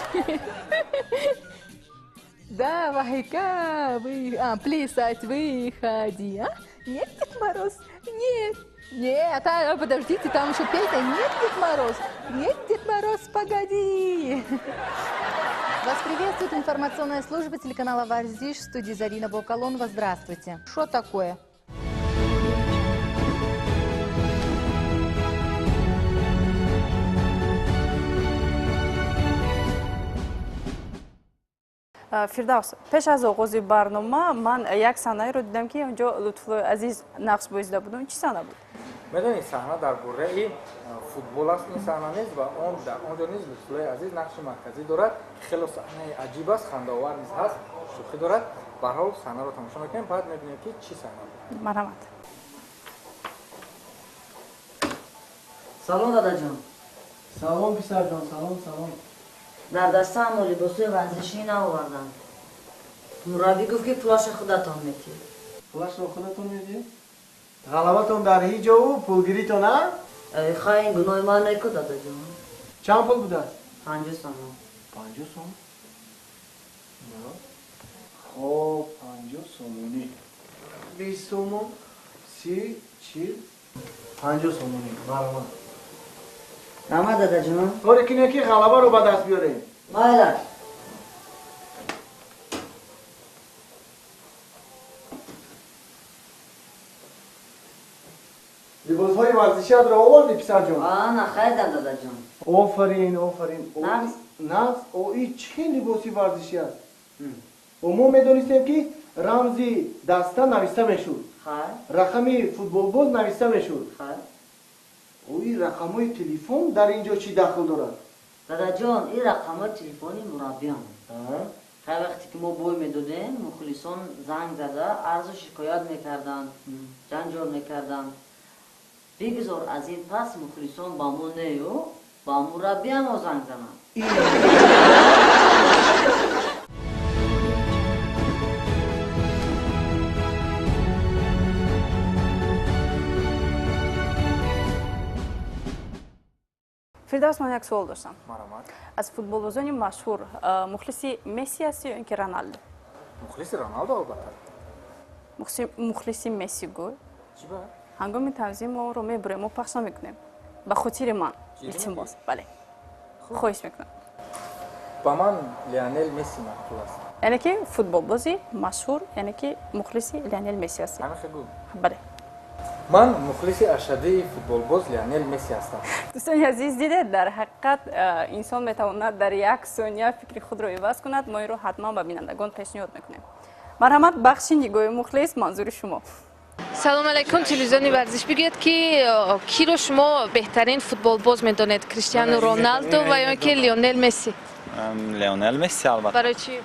T: Давай-ка плясать выходи, а? Нет, Дед Мороз, нет. Нет, а, подождите, там еще песня. Нет, Дед Мороз, нет, Дед Мороз, погоди.
D: Вас приветствует информационная служба телеканала «Варзиш», в студии Зарина Бокалонова. Здравствуйте. Что такое?
B: Фирдавс, пеш аз оғози барнома ман як саҳнаеро дидам, ки онҷо Лутфуллои Азиз нақш бозида буд. Он чӣ саҳна буд?
A: Медонед, саҳна дар бораи футбол аст, ин саҳна низ, ва он дар он ҷо низ Лутфуллои Азиз нақши марказӣ дорад. Хело саҳнаи аҷиб аст, хандаовар низ ҳаст, шӯхӣ дорад. Ба ҳар ҳол саҳнаро тамошо мекунем, баъд мебинем, ки чӣ саҳна буд.
B: Марҳамат.
R: Салом, дадаҷон.
I: Салом, писарҷон, салом, салом.
R: Дар дастаамро либосҳои варзишӣ наовардам. Мураббӣ гуфт, ки пулашро худатон медиҳед.
I: Пулашро худатон медиҳед? Ғалабатон дар ҳеҷ ҷову пулгиритон, а?
R: Хай, ин гуноҳи ман неку, дадаҷон.
I: Чанд пул будааст?
R: 50 сомон.
I: 50 сом? Хоб, 50 сомонӣ. 20 сомон, 30, 40, 50 сомонӣ. Марҳамат.
R: Раҳмат, дадаҷон.
I: Коре кине, ки ғалабаро ба даст биёрем.
R: Майлаш.
I: Либосҳои варзишиатро овардӣ, писарҷон?
R: На, харидам, дадаҷон.
I: Офарин, офарин.
R: Нағз?
I: Нағз. И чӣ хел либоси варзишӣ аст? Мо медонистем, ки рамзи даста нависта мешуд, рақами футболбоз нависта мешуд. Ин рақамҳои телефон дар ин ҷо чӣ дахл дорад?
R: Дадаҷон, ин рақамҳои телефони мураббиам. Ҳар вақте ки мо бой медодем, мухлисон занг зада арзу шикоят мекарданд, ҷанҷол мекарданд. Бигзор аз ин пас мухлисон ба мо нею, ба мураббиамо занг зананд.
B: Фирдавс, ман як суол доштам.
A: Марҳамат.
B: Аз футболбозони машҳур мухлиси Месси ҳастӣ ё ин ки Роналдо?
A: Мухлиси Роналдо, албатта.
B: Мухлиси Месси гӯй.
A: Чӣ ба?
B: Ҳангоми тавзеъ мо онро мебурем, мо пахш намекунем. Ба хотири ман, илтимос. Бале, хоҳиш мекунам.
A: Ба ман Лионел Месси маъқул аст.
B: Яъне ки футболбози машҳур, яъне ки мухлиси Лионел Месси ҳастӣ?
A: Ҳамин гӯ.
B: Бале.
A: Ман мухлиси ашаддии футболбоз Лионел Месси ҳастам.
B: Дӯстони азиз, дидед, дар ҳақиқат инсон метавонад дар як сония фикри худро иваз кунад. Мо инро ҳатман ба бинандагон пешниҳод мекунем. Марҳамат, бахши нигоҳи мухлис манзури шумо.
N: Салом алайкум, телевизиони варзиш. Бигӯед, ки киро шумо беҳтарин футболбоз медонед, Криштиану Роналдо ва ё ки Лионел Месси?
V: Лионел Месси, албатта.
N: Барои чӣ?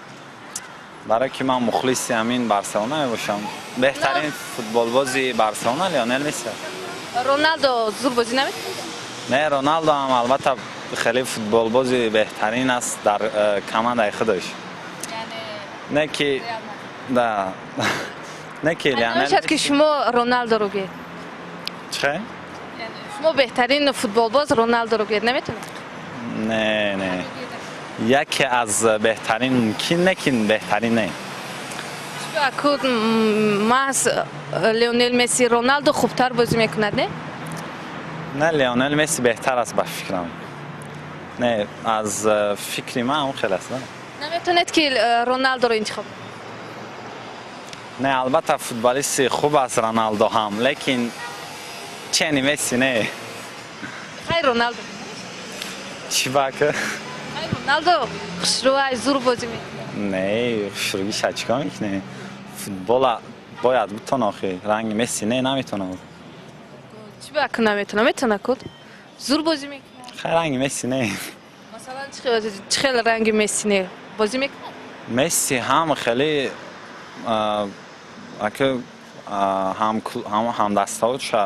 V: Барои ки ман мухлиси ҳамин Барселона мебошам. Беҳтарин футболбози Барселона Лионел Месси аст.
N: Роналдо зур бозӣ наметавонад?
V: Не, Роналдо ҳам албатта хеле футболбози беҳтарин аст дар командаи худаш. Не ки да, не ки Лионел.
N: Намешавад, ки шумо Роналдоро гӯед?
V: Чӣ?
N: Шумо беҳтарин футболбоз Роналдоро гӯед наметавонед?
V: Не, не. Яке аз беҳтарин мумкин, не ки беҳтарин не.
N: Ку маҳз Леонел Месси Роналдо хубтар бозӣ мекунад, не?
V: Не, Леонел Месси беҳтар аст ба фикрам. Не, аз фикри ман он хел аст.
N: Наметавонед, ки Роналдоро интихоб?
V: Не, албатта футболисти хуб аст Роналдо ҳам, лекин чени Месси не.
N: Хай, Роналдо.
V: Чӣ бака?
N: Роналдо хушрӯай, зур бозӣ мекунад.
V: Не, хушрӯгиша чикор мекунӣ? Футбола бояд бутон охи. Ранги Месси не, наметавонад.
N: Чӣ бака наметавонад? Метавонад куд? Зур бозӣ мекунад.
V: Хай, ранги Месси не.
N: Масалан, чӣ хел ранги Месси не? Бозӣ мекунад?
V: Месси ҳам хеле ака ҳамдастаҳоша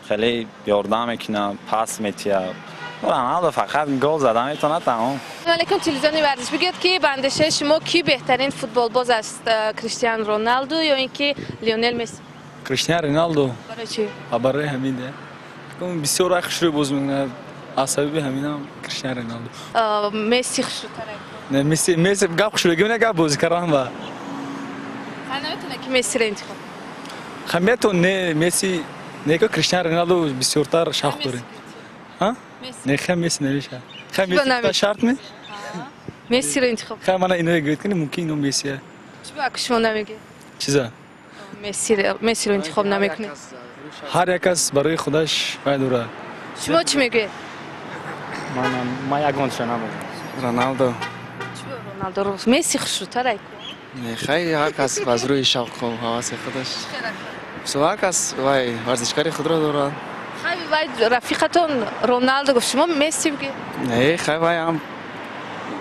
V: хеле ёрдам мекунад, пас метиҳад. Роналдо фақат гол зада метавонад, тамом.
N: Алейкум, телевизиони варзиш. Бигӯед, ки ба андешаи шумо кӣ беҳтарин футболбоз аст, Криштиан Роналду ё ин ки Лионел Месси?
F: Криштиан Роналду.
N: Барои чӣ?
F: Барои ҳамин де. Бисёр хушрӯй боз мекунад. Аз сабаби ҳаминам Криштиан Роналду.
N: Месси хушрӯтар?
F: Не, Месси гап хушрӯйги не, гап бозӣ кардан ба.
N: Ха, наметавонад ки Мессиро интихоб?
F: Ха, метавон, не, Месси, не, ки Криштиан Роналду бисёртар шавқ дорем. Ҳа? Не, ха, Месси намешавад. Ха, Месси шарт ме?
N: Мессиро интихоб.
F: Ха, мана ино гӯед кунед, мумкин ино Месси.
N: Чӣ ба шумо намегӯед?
F: Чиза?
N: Мессиро интихоб намекунед.
F: Ҳар як кас барои худаш вай дорад.
N: Шумо чӣ мегӯед?
Q: Ман ягонча намегӯям.
G: Роналдо.
N: Чӣ Роналдо? Месси хушрӯтар ай.
G: Не, хай, ҳар кас аз рӯи шавқу ҳаваси худаш. Ҳар кас вай варзишкари худро дорад.
N: Хай, вай рафиқатон Роналдо гуфт, шумо Месси бигӯед.
G: Не, хай, вай ҳам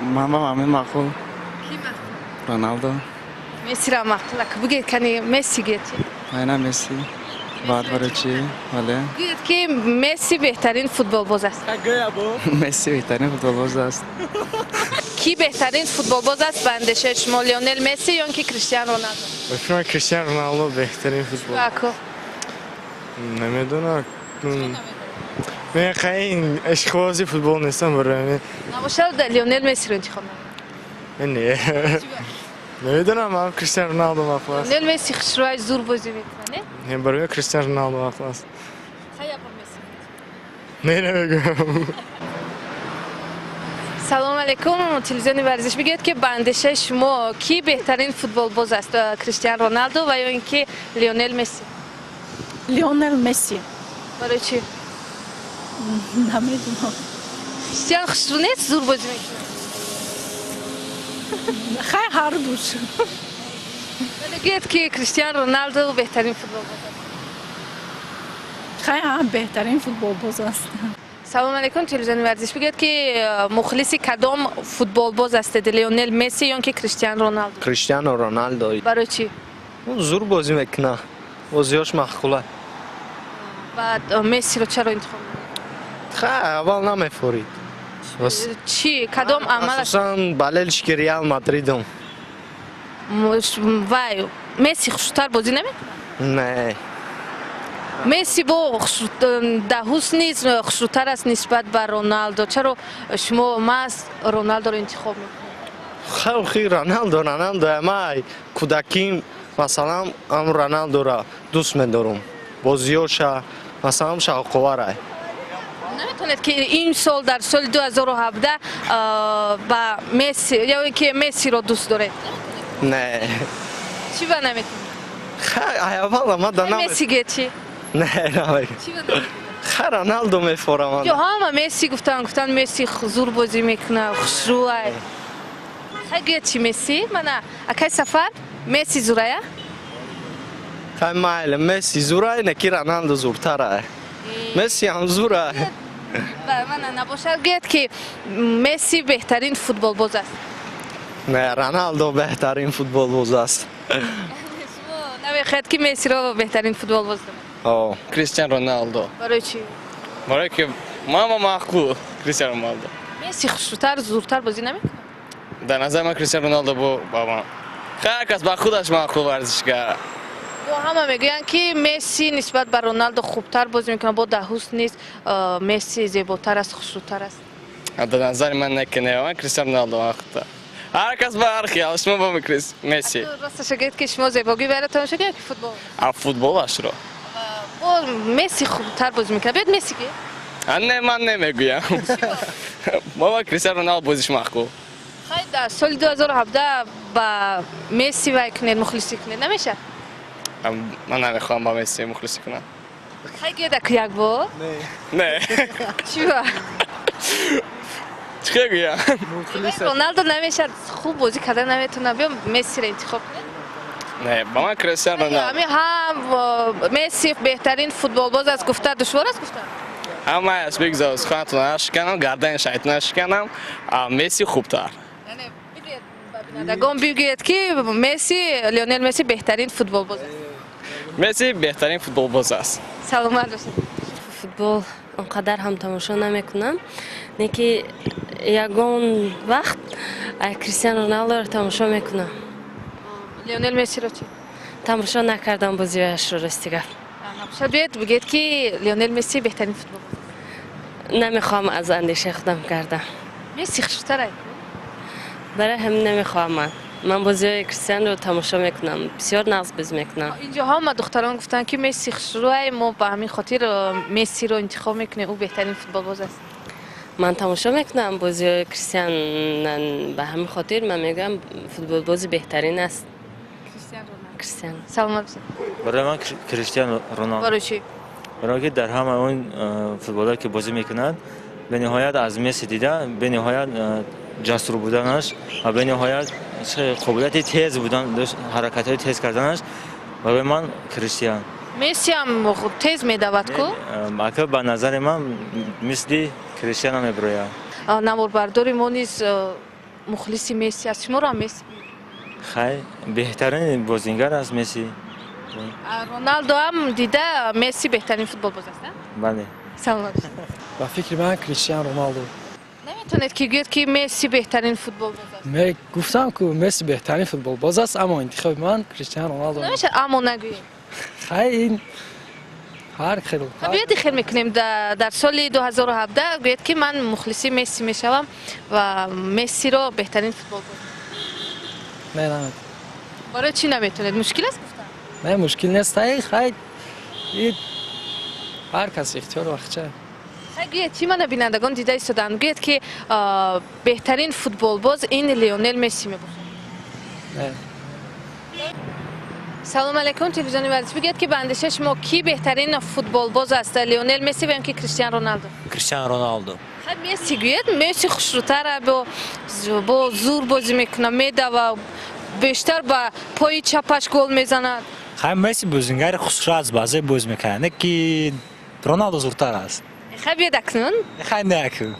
G: ман ба ҳамин маъқул.
N: Кӣ маъқул?
G: Роналдо.
N: Мессиро маъқул ак бигӯед, кани Месси гӯед.
G: Вай на Месси. Баъд барои чӣ? Бале.
N: Гӯед, ки Месси беҳтарин футболбоз аст.
G: Месси беҳтарин футболбоз аст.
N: Кӣ беҳтарин футболбоз аст ба андешаи шумо, Лионел Месси ё ки Криштиан Роналдо?
Q: Ба фикрам, Криштиан Роналдо беҳтарин футбол.
N: Ако?
Q: Намедонам. Не, хай, ишқбози футбол нестам, барои ҳамин.
N: Набошад, Лионел Мессиро интихоб намекунед?
Q: Не. Намедонам, ман Криштиан Роналдо маъқул аст.
N: Лионел Месси хушрӯй, зур бозӣ мекунад, не?
Q: Не, барои Криштиан Роналдо маъқул аст.
N: Хай, як бор Месси.
Q: Не, намегӯям.
N: Салом алейкум, телевизиони варзиш. Бигӯед, ки ба андешаи шумо кӣ беҳтарин футболбоз аст, Криштиан Роналдо ва ё ин ки Лионел Месси?
W: Лионел Месси.
N: Барои чӣ?
W: Намедонам.
N: Криштиан хушрӯ нест, зур бозӣ мекунад?
W: Хай, ҳардуш.
N: Вале гӯед, ки Криштиан Роналдо беҳтарин футболбоз аст.
W: Хай, ҳам беҳтарин футболбоз аст.
N: Салом алейкум, телевизиони варзиш. Бигӯед, ки мухлиси кадом футболбоз ҳастед, Лионел Месси ё ки Криштиан Роналдо?
X: Криштиано Роналдо.
N: Барои чӣ?
X: Зур бозӣ мекунад, бозиҳош маъқула.
N: Баъд Мессиро чаро интихоб мекунед?
X: Хай, аввал намефорид.
N: Чӣ, кадом амал?
X: Асосан болельщики Реал Мадридом.
N: Вай, Месси хушрӯтар бозӣ намекунад?
X: Не.
N: Месси бо даҳус низ хушрӯтар аст нисбат ба Роналдо. Чаро шумо маҳз Роналдоро интихоб мекунед?
X: Хай, Роналдо, Роналдо, ман кӯдаким, масалан, ҳам Роналдоро дӯст медорам. Бозиҳоша, масалан, шавқоварай.
N: Наметавонед, ки ин сол, дар соли 2017, ба Месси ё ин ки Мессиро дӯст доред?
X: Не.
N: Чӣ ба наметавонед?
X: Хай, аввала ман да
N: Месси гӯед чӣ?
X: Не, намегӯям. Хай, Роналдо мефорам.
N: Ё ҳама Месси гуфтан, гуфтан Месси зур бозӣ мекунад, хушрӯай. Хай, гӯед чӣ Месси? Мана, акай Сафар, Месси зурая?
X: Хай, майли, Месси зурай, не ки Роналдо зуртарай. Месси ҳам зурай.
N: Мана, набошад, гӯед, ки Месси беҳтарин футболбоз аст.
X: Не, Роналдо беҳтарин футболбоз аст.
N: Шумо намехоҳед, ки Мессиро беҳтарин футболбоз донед?
X: О.
Y: Криштиан Роналдо.
N: Барои чӣ?
Y: Барои ки мама маъқул Криштиан Роналдо.
N: Месси хушрӯтар, зуртар бозӣ намекунад?
Y: Дар назари ман Криштиан Роналдо бо ба ман. Ҳар кас ба худаш маъқул варзишгар.
N: Бо ҳама мегӯянд, ки Месси нисбат ба Роналдо хубтар бозӣ мекунад, бо даҳус низ Месси зеботар аст, хушрӯтар аст.
Y: Дар назари ман не, ки не, ман Криштиан Роналдо маъқултар. Ҳар кас ба ҳар хиёл, шумо бо Месси.
N: Росташа гӯед, ки шумо зебогӣ вайро тамошо кунед ки футбол?
Y: А футболашро.
N: Бо Месси хубтар бозӣ мекунад. Биёед Месси гӯед.
Y: Не, ман намегӯям. Бо Криштиан Роналдо бозиш маъқул.
N: Хай, дар соли 2017 ба Месси вай кунед, мухлисӣ кунед, намешавад?
Y: Ман намехоҳам ба Месси мухлисӣ кунам.
N: Хай, гӯед аку як бор.
Y: Не.
N: Чӣ ба?
Y: Чӣ гӯям?
N: Роналдо намешавад, хуб бозӣ карда наметавонад, биё Мессиро интихоб кунед.
Y: Не, ба ман Криштиан Роналдо.
N: Ҳамин ҳам Месси беҳтарин футболбоз аст гуфта душвор аст гуфта?
Y: Ҳамааш бигзор, суханатонро нашиканам, гардани шайтонро нашиканам, Месси хубтар.
N: Яъне бигӯед ба Бинандагон бигӯяд, ки Месси, Лионел Месси беҳтарин футболбоз аст.
Y: Месси беҳтарин футболбоз аст.
N: Саломат бошед.
C: Футбол он қадар ҳам тамошо намекунам, не ки ягон вақт Кристиано Роналдоро тамошо мекунам.
N: Лионел Мессиро чӣ?
C: Тамошо накардам бозиҳояшро, рости гап.
N: Шояд биёед бигӯед, ки Лионел Месси беҳтарин футболбоз.
C: Намехоҳам аз андешаи худам кардам.
N: Месси хушрӯтар.
C: Барои ҳамин намехоҳам ман. Ман бозиҳои Кристианро тамошо мекунам, бисёр нағз боз мекунам.
N: Инҷо ҳама духтарон гуфтанд, ки Месси хушрӯй, мо ба ҳамин хотир Мессиро интихоб мекунем, ӯ беҳтарин футболбоз аст.
C: Ман тамошо мекунам бозиҳои Кристиан, ба ҳамин хотир ман мегӯям футболбози беҳтарин аст. Кристиан.
N: Саломат бошед.
H: Барои ман Криштиану Роналдо.
N: Барои чӣ?
H: Барои ки дар ҳама он футболҳое ки бозӣ мекунад, бениҳоят аз Месси дида, бениҳоят ҷасур буданаш ва бениҳоят қобилияти тез будан, ҳаракатҳои тез карданаш, барои ман Криштиан.
N: Месси ҳам тез медавад ку?
H: Ака, ба назари ман мисли Криштиано мебирояд.
N: Наворбардори мо низ мухлиси Месси аст. Шуморо ҳам Месси?
H: Хай, беҳтарин бозингар аст Месси.
N: Роналдо ҳам дида Месси беҳтарин футболбоз аст,
H: бале.
N: Саломат бошед.
J: Ба фикри ман Криштиан Роналдо.
N: Наметавонед ки гӯед, ки Месси беҳтарин футболбоз аст?
J: Ме гуфтам ку Месси беҳтарин футболбоз аст, аммо интихоби ман Криштиан Роналдо.
N: Намешавад аммо нагӯем.
J: Хай, ин ҳар хел.
N: Биёед хел мекунем, дар соли 2017 гӯед, ки ман мухлиси Месси мешавам ва Мессиро беҳтарин футболбоз.
J: Не, наметавонам.
N: Барои чӣ наметавонед? Мушкил аст гуфтан?
J: Не, мушкил нест. Хай, ҳар кас ихтиёр вақча.
N: Хай, гӯед, чӣ мана бинандагон дида истоданд, гӯед, ки беҳтарин футболбоз ин Лионел Месси мебошад.
J: Не.
N: Салом алейкум, телевизиони варзиш. Бигӯед, ки ба андешаи шумо кӣ беҳтарин футболбоз аст, Лионел Месси ва ё ки Криштиан Роналдо?
K: Криштиан Роналдо.
N: Хай, Месси гӯед, Месси хушрӯтара, бо зур бозӣ мекунад, медава, бештар ба пои чапаш гол мезанад.
K: Хай, Месси бозингари хушрӯ аст, баъзе боз мекунад, не ки Роналдо зуртар аст.
N: Хай, биёед акнун.
K: Хай, не акун.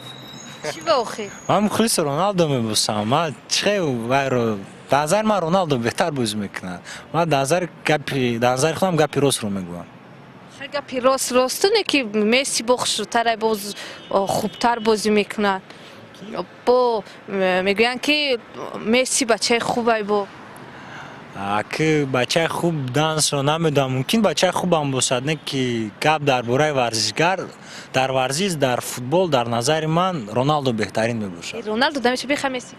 N: Чӣ ба охир?
K: Ман мухлиси Роналдо мебошам. Ман чӣ вайро дар назари ман Роналдо беҳтар бозӣ мекунад. Ман дар назари худам гапи ростро мегӯям.
N: Хай, гапи рост росту, не ки Месси бо хушрӯтара, бо хубтар бозӣ мекунад. Бо мегӯянд, ки Месси бачаи хубай бо.
K: Ки бачаи хуб буданашро намедонам, мумкин бачаи хубам бошад, не ки гап дар бораи варзишгар, дар варзиш, дар футбол, дар назари ман Роналдо беҳтарин мебошад.
N: Роналдо дамеша беха Месси?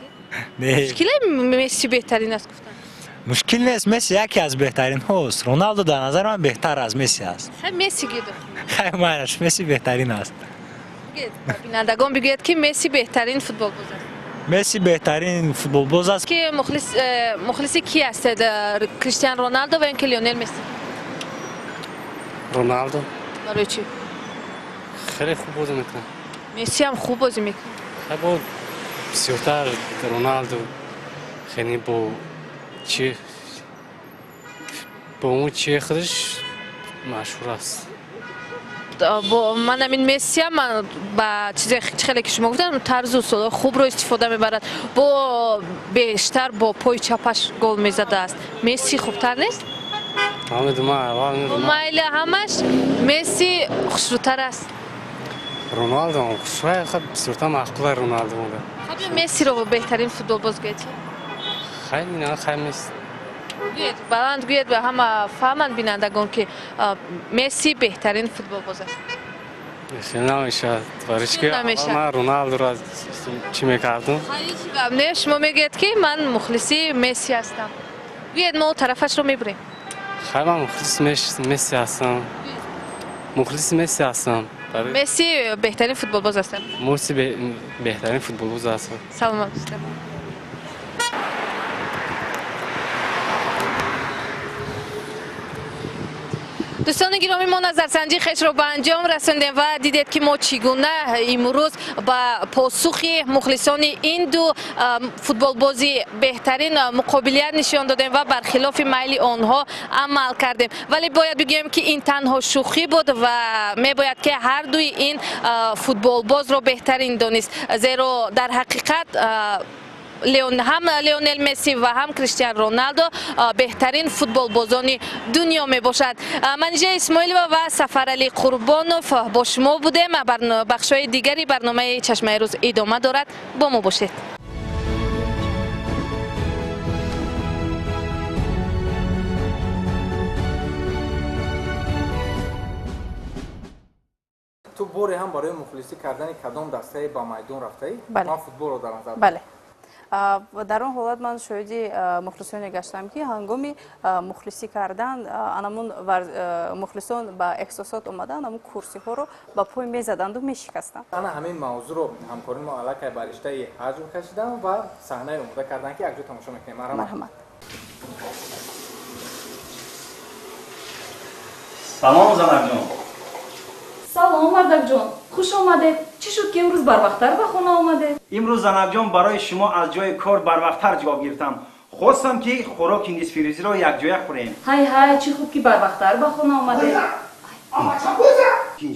K: Не.
N: Мушкиле Месси беҳтарин аст гуфтан?
K: Мушкил нест, Месси яке аз беҳтаринҳост. Роналдо дар назари ман беҳтар аз Месси аст.
N: Хай, Месси гӯед.
K: Хай, майраш, Месси беҳтарин аст.
N: Бинандагон бигӯяд, ки Месси беҳтарин футболбоз аст.
K: Месси беҳтарин футболбоз аст.
N: Ки мухлиси ки ҳастед, Криштиан Роналдо ва ё ки Лионел Месси?
Y: Роналдо.
N: Барои чӣ?
Y: Хеле хуб бозӣ мекунад.
N: Месси ҳам хуб бозӣ мекунад.
Y: Хай, бо бисёртар Роналдо хеле бо чи бо он чи худаш машҳур аст.
N: Ман ҳамин Месси ҳам ба чизе хеле ки шумо гуфтам, тарзу усулҳои хубро истифода мебарад, бо бештар бо пои чапаш гол мезадааст. Месси хубтар нест? Майли ҳамаш Месси хушрӯтар аст.
Y: Роналдо хушрӯ, бисёртар маъқула Роналдо.
N: Хай, Мессиро беҳтарин футболбоз гӯед.
Y: Хай, хай Месси.
N: Гӯед, баланд гӯед ва ҳама фаҳманд бинандагон, ки Месси беҳтарин футболбоз аст.
Y: Хеле намешавад, барои чӣ ки ман Роналдоро чӣ мекардам.
N: Не, шумо мегӯед, ки ман мухлиси Месси ҳастам. Гӯед, мо тарафашро мебурем.
Y: Хай, ман мухлиси Месси ҳастам. Мухлиси Месси ҳастам.
N: Месси беҳтарин футболбоз аст.
Y: Месси беҳтарин футболбоз аст.
N: Саломат бошед. Дӯстони гиромӣ, мо назарсанҷии хешро ба анҷом расондем ва дидед, ки мо чӣ гуна имрӯз ба посухи мухлисони ин ду футболбози беҳтарин муқобилият нишон додем ва бархилофи майли онҳо амал кардем. Вале бояд бигӯем, ки ин танҳо шӯхӣ буд ва мебояд, ки ҳар дуи ин футболбозро беҳтарин донист, зеро дар ҳақиқат Ҳам Леонел Месси ва ҳам Криштиан Роналдо беҳтарин футболбозони дунё мебошанд. Манижа Исмоилова ва Сафаралӣ Қурбонов бо шумо будем. Бахшҳои дигари барномаи Чашмаи рӯз идома дорад. Бо мо бошед.
A: Ту боре ҳам барои мухлисӣ кардани кадом дастае ба майдон рафтаӣ? Ман футболро дар назар.
B: Бале. Дар он ҳолат ман шоҳиди мухлисоне гаштам, ки ҳангоми мухлисӣ кардан анамун мухлисон ба эҳсосот омадан, анамун курсиҳоро ба пой мезаданду мешикастанд.
A: Ана ҳамин мавзӯъро ҳамкорини мо аллакай ба риштаи ҳаҷв кашиданд ва саҳнае омода карданд, ки якҷо тамошо мекунем. Марҳамат.
E: Салом, занакҷон.
L: Салом, мардакҷон, хуш омадед. Чӣ шуд, ки имрӯз барвақттар ба хона омадед?
E: Имрӯз, занакҷон, барои шумо аз ҷои кор барвақттар ҷавоб гирифтам. Хостам, ки хӯроки нисфирӯзиро якҷоя хӯрем.
L: Ҳай, ҳай, чӣ хуб, ки барвақттар ба хона омадед.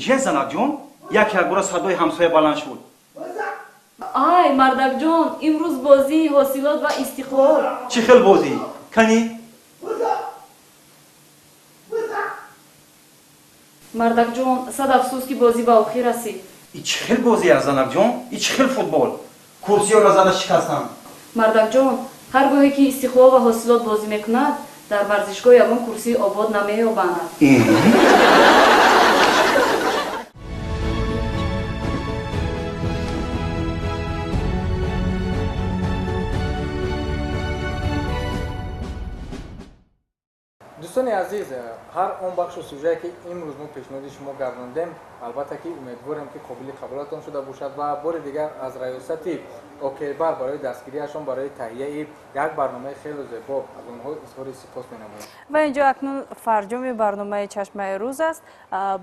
E: Че, занакҷон, як якбора садои ҳамсоя баланд шуд.
L: Ай, мардакҷон, имрӯз бозии Ҳосилот ва Истиқлол.
E: Чӣ хел бозӣ? Канӣ?
L: Мардакҷон, сад афсӯс, ки бозӣ ба охир расид.
E: И чӣ хел бозӣ аст, занакҷон? И чӣ хел футбол? Курсиёро зада шикастанд.
L: Мардакҷон, ҳар гоҳе ки Истиқлол ва Ҳосилот бозӣ мекунад, дар варзишгоҳ ягон курсии обод намеёбанд.
A: Дӯстони азиз, ҳар он бахшу сюжае, ки имрӯз мо пешниҳоди шумо гардондем, албатта ки умедворем, ки қобили қабулатон шуда бошад ва бори дигар аз раёсати ОКБар барои дастгириашон барои таҳияи як барномаи хеле зебо аз онҳо изҳори сипос менамоем.
B: Ва инҷо акнун фарҷоми барномаи Чашмаи рӯз аст.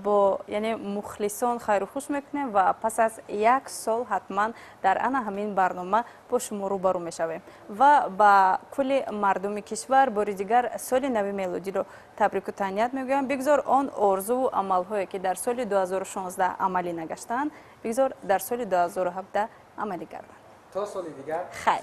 B: Бо яъне мухлисон хайру хуш мекунем ва пас аз як сол ҳатман дар ана ҳамин барнома бо шумо рӯбарӯ мешавем ва ба кулли мардуми кишвар бори дигар соли нави мелодиро табрику таҳният мегӯям. Бигзор он орзуву амалҳое, ки дар соли 2016 амалӣ нагаштаанд, бигзор дар соли 2017 амалӣ гарданд.
A: То соли дигар
B: хайр.